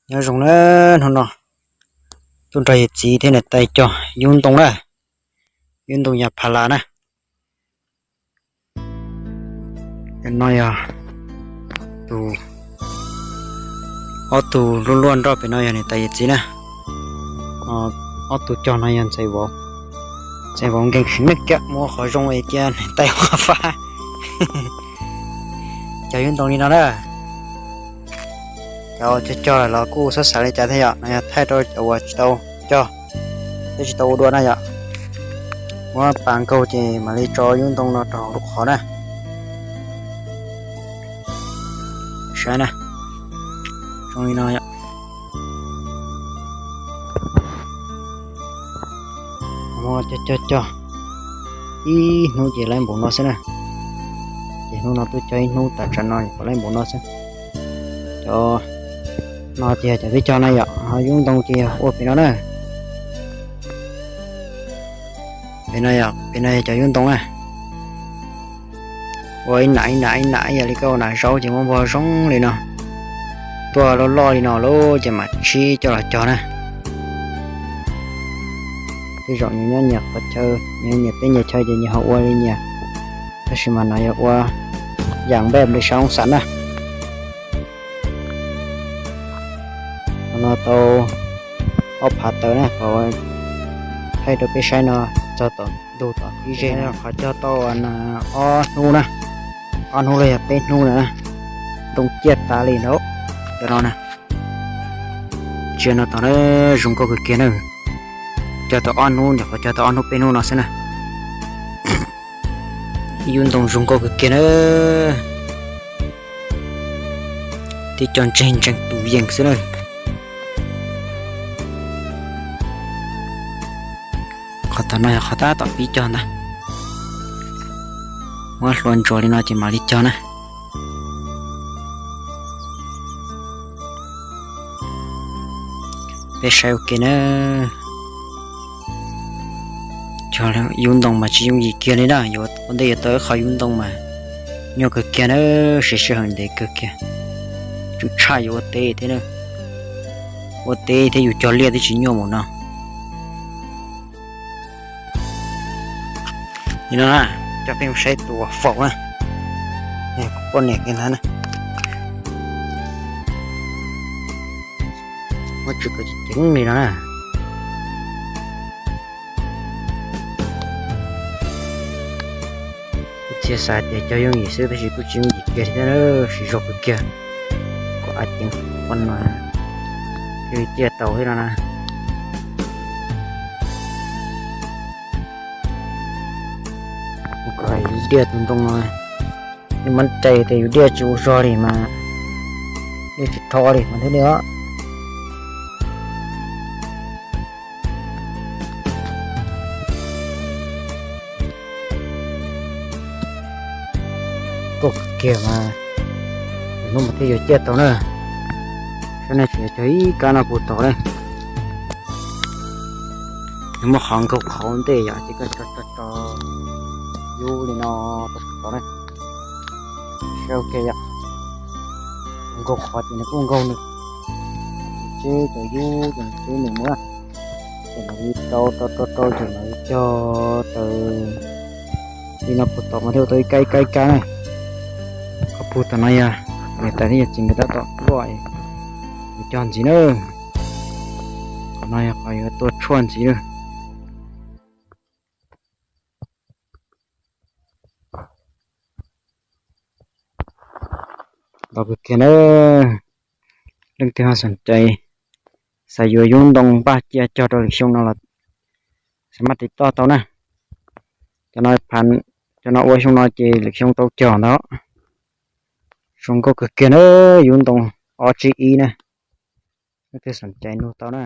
Nyob zoo na, hnub no tuaj nrog yawm txiv thiab niam tais cog yub ntoo na, yub ntoo yam pha las na. Cov no yog tus, ob tug luaj luaj nroj pem no yog niam tais yawm txiv na. Ob tug cog no yog ntxhais vauv, ntxhais vauv nkees siv neej kiag muab qhov zoo es cia niam tais ua fab. Cog yub ntoo li no na. Cov uas cog cog los kuj xav xav li cas thiab yom, no yog thaij rau cov uas tsis tau cog thiab tsis tau ua dua na yom. Muab pas nkaug ces mam li tso yub ntoo no rau lub qhov na. Saib na, zoo li no yom. Muab cog cog cog ib hnub ces laib npaum no xwb na. Ces hnub no tuaj cog ib hnub tas tsam no kom laib npaum no xwb. Cov no ces yog cov peb cog na yom, ho yub ntoo ces yog ua pem no na. Pem no yog, pem no yog cov yub ntoo na. Ua ib nam ib nam ib nam ib yam li koj ua nam zaub ces muab npog zoo li no, tuaj loj loj li no lawm ces mam tshib coj los cog na. Tej zaum nyias nyob nyias qhov chaw, nyias nyias teb nyias chaw ces nyias ho ua li nyias, tab sis mas no yog ua yam npej li sab loob xas na. Qhov no tau ob phav tawm na, qhov thaij rau peb saib no txog tom ntug tom ib zeg no qhov cog tau ob hnub na, ob hnub los yog peb hnub na, ntoo ciaj tas li ntawd. Cov no na, tsia no tom na, zoo nkauj kawg kiag na. Cog tau ob hnub, nyuam qhuav cog tau ob hnub peb hnub no xwb na. Yub ntoo zoo nkauj kawg kiag na, tib co ntseeg ntseeg tus yees xwb na. Qhov tom no yog qhov tab tom pib cog ntag. Muab hlua ntsuas li no ces mam li cog na. Peb saib ua ke na. Cog yub ntoo mas tsis yooj yim kiag li na, yuav ua ntej yuav tau ib qho yub ntoo mas nyuaj kawg kiag na, siv sij hawm ntev kawg kiag. Tsum tshaj yuav ua teb thiab na, ua teb thiab yus cog liaj twb tsis nyuaj mus no. Li no na, coj peb mus saib tus uas faus na, kuv poj niam kiag ntag na. Muab tsw kom ceev li no na. Kuv txiav xav tias cog yooj yim xwb tab sis kuj tsis yooj yim kiag thiab, siv zog kawg kiag. Kom av ceev qhov no thiaj li ciaj tau thiab no na. Kom yus diaj tus ntoo no, nej muab cais tias yus diaj tsis ua zog li mas, diaj tsis rho li mas thiaj li os. Nkauj kawg kiag mas, hnub mas thiaj yuav ciaj tau na. Saib nej tseem cog ib kab no puag tod na. Nws muaj qhov nkaug qhov ntej yom, ces koj tso tso tso yub li no rau puag tod na. Saib ua ke yom. Nkaug qhov ces nws kuj nkaug nws, tseb cov yub ces nws tseb nws mus na. Ces mam li rau rau rau rau ces mam li cog raws li no puag tom mas thiaj ua tau ib kab ib kab ib kab na. Qhov puag tom no yog niam tais thiab yawm txiv nkawd tab tom luaj, nws cog ntxiv na. Qhov no yog qhov yuav tua tshuaj ntxiv na. Ntau kawg kiag na. Leej twg ho xoom cai xav yuav yub ntoo npaj cia cog rau lwm xyoo no los xav maj tiv toj tau na. Cov no, cov no ua xyoo no ces lwm xyoo tau cog ntag. Zoo nkauj kawg kiag na, yub ntoo ob tsib ib na. Leej twg xoom cai nug tau na.